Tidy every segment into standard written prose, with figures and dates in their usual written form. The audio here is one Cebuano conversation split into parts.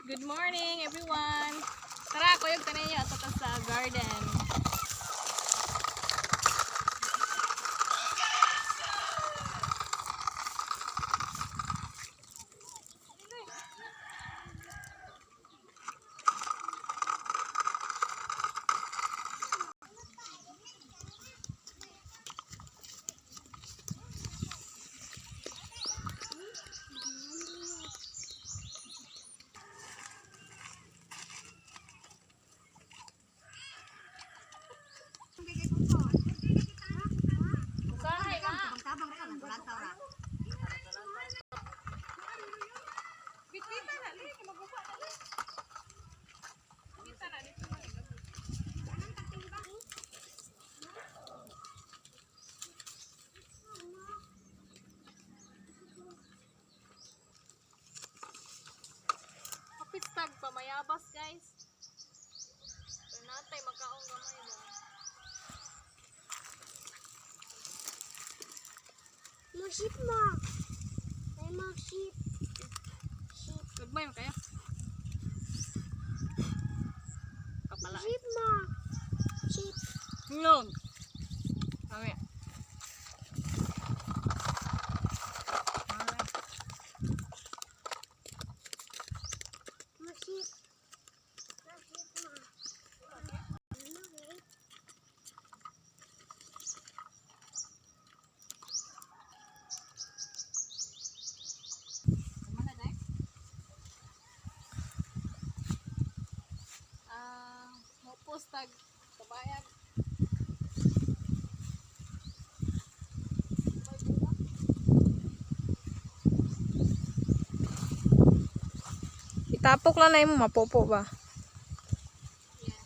Good morning, everyone. Tara, kuyog tanin niyo ato ta sa garden. Usahay na. Tabang ra ka, lantaw ra. Bitbita na, li, maguba na li. Bitbita na dito. Kapit tag pa mayabas, guys. Pero natay makaong gamay ba. Mo sheep mo. Ay mo sheep. Sheep. Gagmay man kayo. Kapala. Sheep mo. Sheep. Nyog. Kami. Mo sheep. Mo sheep mo. Ano eh? Mana dai? Ah, mo post tag kabayag. May bunga. Itapok lang na imo mapopo ba? Yeah.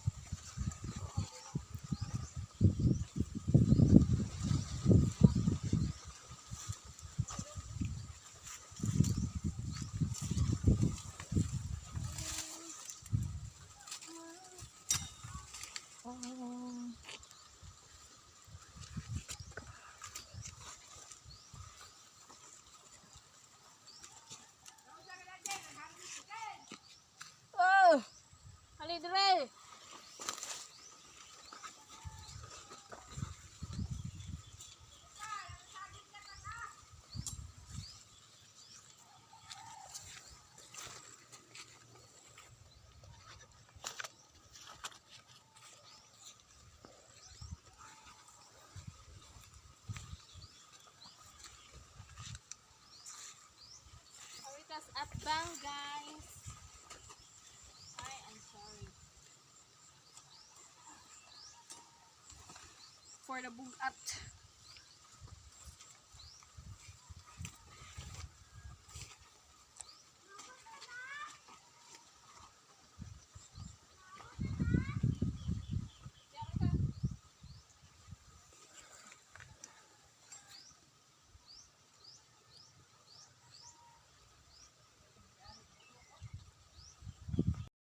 Oh! Ali dire. Aritas at bang, guys. Ay, I'm sorry. For the bugat.